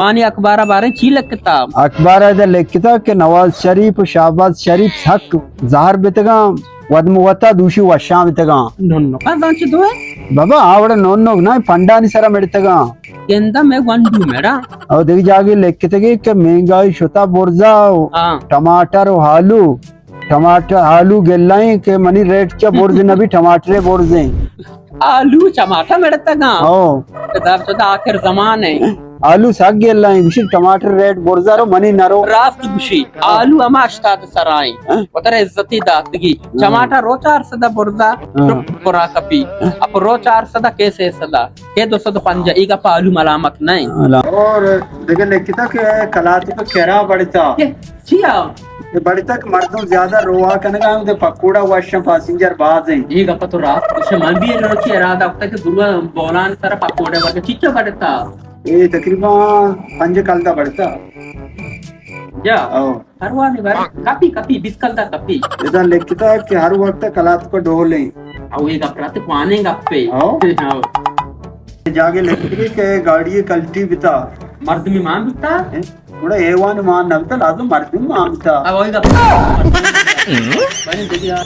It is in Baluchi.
آنی اخبار ءَ باریں چی لکھتا؟ اخبار ءَ ادا لکھتا کہ نواز شریف و شہباز شریف سک زہر بیتگاں، وت مہ وتا دوشی وشاں بیتگاں۔ نو نو۔ بابا، آ وڑا نو نو نہ، پنڈانی سرا مڑتگاں۔ گندا میں گونڈو مڑا۔ او دگہ جاگے لکھتگے کہ مہنگائی شتا برزا و ہاں۔ ٹماٹر و آلو، ٹماٹر آلو گلائیں کہ منی ریٹ چا برز نبی، ٹماٹرے برزیں۔ آلو چماٹا مڑتگاں۔ ہو۔ خدا چدا آخر زمان ہے۔ آلو سگ گلائیں، گوشی ٹماٹر ریٹ برزا رو منی نرو۔ راست گوشی، آلو ہما ہشتاد سرائیں۔ ہاں۔ وتر عزتی داتگی۔ ہاں۔ چماٹا رو چار سدا برزا، ہاں۔ چپ کرا کپی۔ اپ رو چار سدا کے سے سدا، کے دو سد پنجا، ایگا پہ آلو ملامت نہیں۔ اور دگہ لکھتا کہ کلات پہ کرا بڑھتا۔ چیا؟ اے بڑتگ مردم زیادہ روا کنگا انت، پکوڑا وش انت، پاسنجر باز انت۔ اے گپ تو راست گوشے، من بھی روچی ارادہ کتا کہ گرو بولان سر پکوڑے ورگا چچا بڑتا۔ اے تقریباً پنج کلدہ بڑتا۔ جا۔ او۔ پرواہ نہیں بڑ، کپی کپی، بیس کلدہ کپی۔ ادا لکھتا کہ ہر وقت کلات کو ڈول ہیں۔ او اے گپ رات کوانے گپے۔ او۔ او۔ جاگے لکھتی کہ گاڑی کلٹی بتا۔ مردمی مان بتا۔ گڑا حیوان مان نہ بوتا، لازم مردم مان بوتا۔ آ، وہی گپ۔ بنی دیگه.